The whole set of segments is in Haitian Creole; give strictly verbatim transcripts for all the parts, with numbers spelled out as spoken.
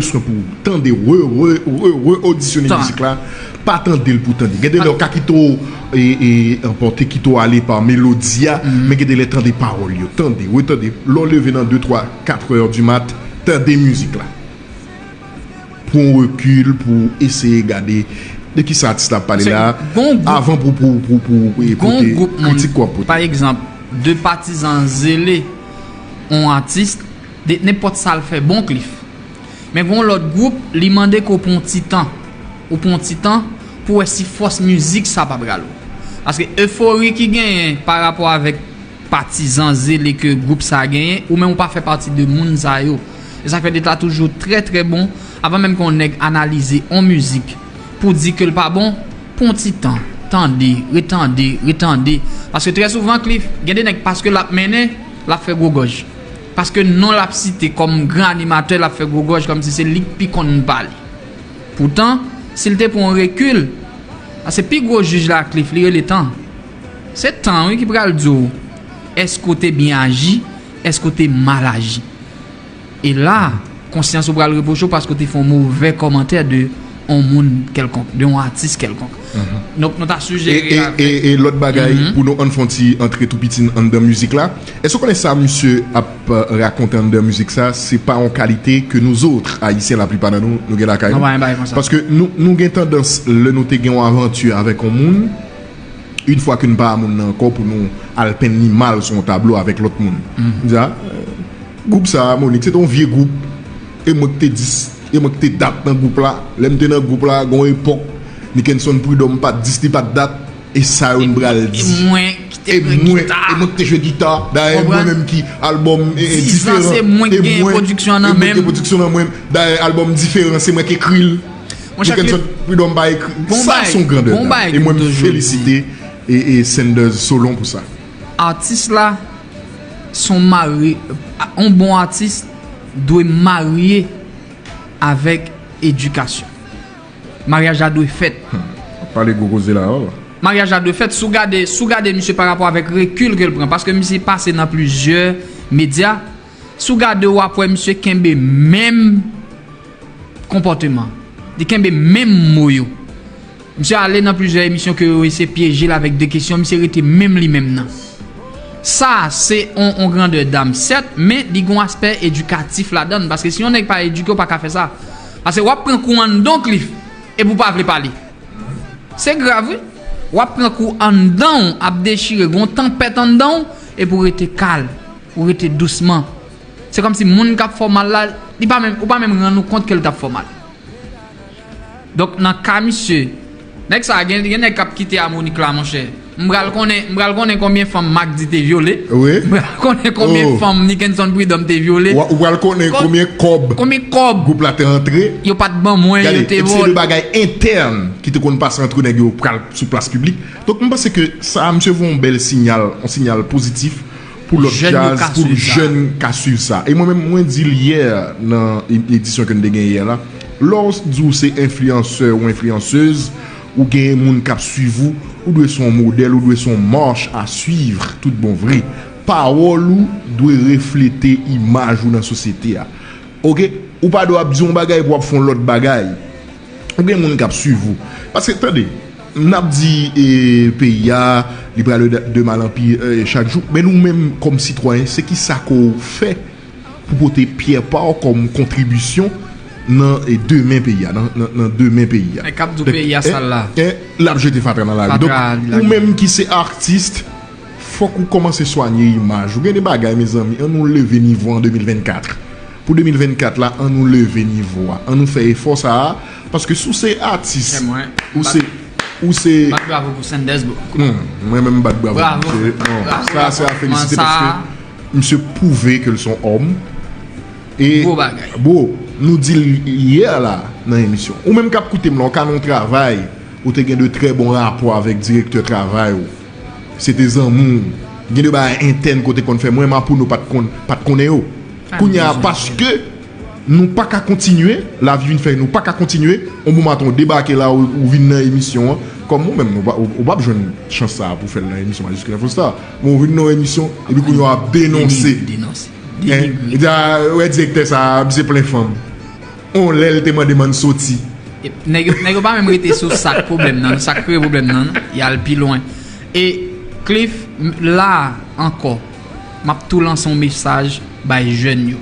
Bezwen pou tande, re, re, re, re odisyone mizik la. Pa tande l pou tande. Gen de lè w ka kite w e, e, anpòte, kite w ale pa melodi a, men gen de lè tande pawòl yo. Tande, retande. Lè w leve nan de, twa, kat è di mat, tande mizik la. Pran yon rekil pou eseye gade de kisa atis la ap pale la, avan pou, pou, pou, pou, pou pote kritik w ap pote. Pa egzanp, de patizan zele yon atis, de nenpòt sa l fè bon, Cliff. Men gen yon lòt gwoup, li mande ke w pran yon ti tan. Ou pran yon ti tan pou wè si fòs mizik sa pa pral ou. Paske efori ki genyen pa rapò avèk patizan zele ke gwoup sa genyen, ou menm ou pa fè pati de moun sa yo. E sa fè de ta toujou trè, trè bon, avan menm ke yon nèg analize yon mizik pou di ke l pa bon, pran yon ti tan, tande, retande, retande. Paske trè souvan, Cliff, gen de nèg paske l ap mennen, l ap fè gwo gòj. Paske non l ap site kòm gran animatè, l ap fè gwo gòj kòmsi se li k pi konn pale. Poutan, si l te pran yon rekil, paske pi gwo jij la, Cliff, li rele tan. Se tan, wi, ki pral di w, èske w te byen aji, èske w te mal aji. E la, konsyans ou pral repwoche w paske w te fè yon movè kòmantè de yon moun kèlkonk, de yon atis kèlkonk. Donk, nou ta sijere avèk. E, e, e lòt bagay, pou nou ann fè yon ti antre tou piti anndan mizik la. Èske w konnen sa misye ap, euh, rakonte anndan mizik sa, se pa yon kalite ke nou zòt, Ayisyen, laplipa nan nou, nou gen lakay nou? Paske nou, nou gen tandans, lè nou te gen yon avanti avèk yon moun, yon fwa ke n pa a moun nan ankò, pou nou al penn li mal sou yon tablo avèk lòt moun. M di, a, euh, gwoup sa, Monik, se te yon vye gwoup. E mwen ki te dis, e mwen ki te dat nan gwoup la. Lè m te nan gwoup la, gen yon epòk, Nickenson Prud'homme pa t dis, li pa t dat. E sa yo n pral di. E mwen ki te pran gita. E mwen ki te jwe gita. Dayè, mwen menm ki albòm, e, e, Diferan. Dizan se mwen ki gen pwodiksyon nan men m. Dayè, albòm Diferan, se mwen ki ekri l. Nickenson Prud'homme pa ekri. Sa se yon grandè dam. E mwen m felisite e, e Sanders Solon pou sa. Atis la se yon mari, yon bon atis dwe marye avèk edikasyon. Maryaj la dwe fèt. Hmm. W ap pale gwo koze la, oh. Maryaj la dwe fèt. Si w gade, si w gade misye pa rapò avèk rekil ke l pran, paske misye pase nan plizyè medya, si w gade, w ap wè misye kenbe menm konpòteman. Li kenbe menm mo yo. Misye ale nan plizyè emisyon ke yo eseye pyeje l avèk de kesyon, misye rete menm li menm nan. Sa, se on, on grandè dam, sèt, men li gen yon aspè edikatif ladan l, paske si yon nèg pa edike, w pa ka fè sa. Paske w ap pran kou anndan w, Cliff, epi w pa vle pale. Se grav, wi. W ap pran kou anndan w, ap dechire, gen yon tanpèt anndan w, epi w rete kalm, ou rete dousman. Se kòmsi moun k ap fè w mal la, li pa menm, ou pa menm rann ou kont ke l t ap fè w mal. Donk, nan ka misye, nèg sa, gen, gen nèg k ap kite a Monik la, monchè. M pral konnen, m pral konnen konbyen fanm Mac di te vyole. Wi. M pral konnen konbyen fanm Nickenson Prud'homme te vyole. Ou, ou pral konnen konbyen kòb, konbyen kòb gwoup la te antre. Yo pa t ban mwen, yo te vòlè. Gade, epi se de bagay entèn ki te konn pase antre nèg yo pral sou plas piblik. Donk, m panse ke sa, misye voye yon bèl siyal, yon siyal pozitif pou lòt djaz, pou jèn ka swiv sa. E mwen menm, mwen di l yè nan e-, edisyon ke n te gen yè la, lè w di w se enfliyansè ou enfliyansez, ou gen moun k ap swiv ou, ou dwe se yon modèl, ou dwe se yon marche à suivre, tout bon vre. Pawòl ou dwe reflete imaj ou nan sosyete a. Oke? Ou pa dwe ap di yon bagay pou w ap fè yon lòt bagay. Ou gen moun k ap swiv ou. Paske, tande, n ap di, e, peyi a, li pral de, de mal an pi, e, chak jou. Men nou menm, kòm sitwayen, se kisa ke w fè pou pote pyè pa w kòm kontribisyon nan, e, demen peyi a, nan, nan, nan demen peyi a. E k ap di w peyi a sal la. E, e, l ap jete fatra nan lari. Donk, ou menm ki se atis, fòk ou kòmanse swanye imaj ou. Gen de bagay, mezanmi, ann nou leve nivo an de mil vennkat. Pou de mil vennkat la, ann nou leve nivo a. Ann nou fè efò sa a, paske si w se atis, ou se, ou se. Bat bravo pou Sanders, bro. Hmm, mwen menm bat bravo pou misye. Non, sa se a felisite paske misye pwouve ke l se yon òm. E, bro, nou di l yè la nan emisyon. Ou menm k ap koute m la, w ka nan yon travay, ou te gen de trè bon rapò avèk direktè travay ou. Se te zanmi w. Gen de bagay entèn ke w te konn fè. Mwen, Mapouno pa t konn, pa t konnen yo. Kounye a, paske nou pa ka kontinye, lavi vin fè nou pa ka kontinye, yon bon maten w debake la, ou, ou vin nan emisyon an. Kòm ou menm, ou pa, ou, ou p ap jwenn chans sa a pou w fè l nan emisyon Majiskil Info Star. Men w vin nan yon emisyon, epi kounye a w ap denonse. Denigre. Hein? Ou di, a, wè direktè sa a, misye plen fanm. On lè l te mande m ann soti. Nèg yo pa menm rete sou sa k pwoblèm nan, sa k kreye pwoblèm nan, y al pi lwen. E Cliff, la ankò, m ap tou lanse yon mesaj bay jèn yo.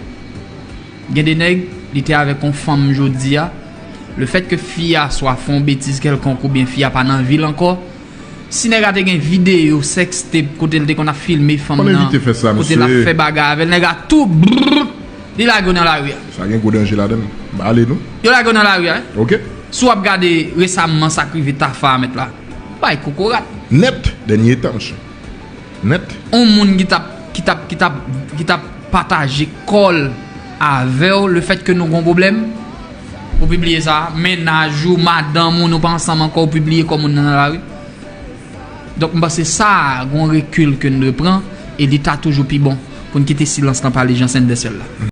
Gen de nèg, li te avèk yon fanm jodi a, lefètke fi a swa fè yon betiz kèlkonk oubyen fi a pa nan vi l ankò, si nèg la te gen videyo sextape kote l te konn ap filme fanm nan, kote l ap fè bagay avè l, nèg la tou brrr, li lage w nan lari a. Sa gen gwo danje ladan l. Ale nou. Yo lage w nan lari a. Ok. Si w ap gade resamman sa k rive Tafa a mèt la, bay kokorat. Nèt, dènye tan, monchè. Nèt. On moun ki t ap ki t ap ki t ap ki t ap pataje kò l avè w, lefètke nou gon pwoblèm, ou pibliye sa, mennaj ou, madanm ou, nou pa ansanm ankò, ou pibliye kò moun nan nan lari. Donk m panse sa a gon rekil ke n dwe pran, e li ta toujou pi bon pou n kite silans lan pale jan Sanders fè l la.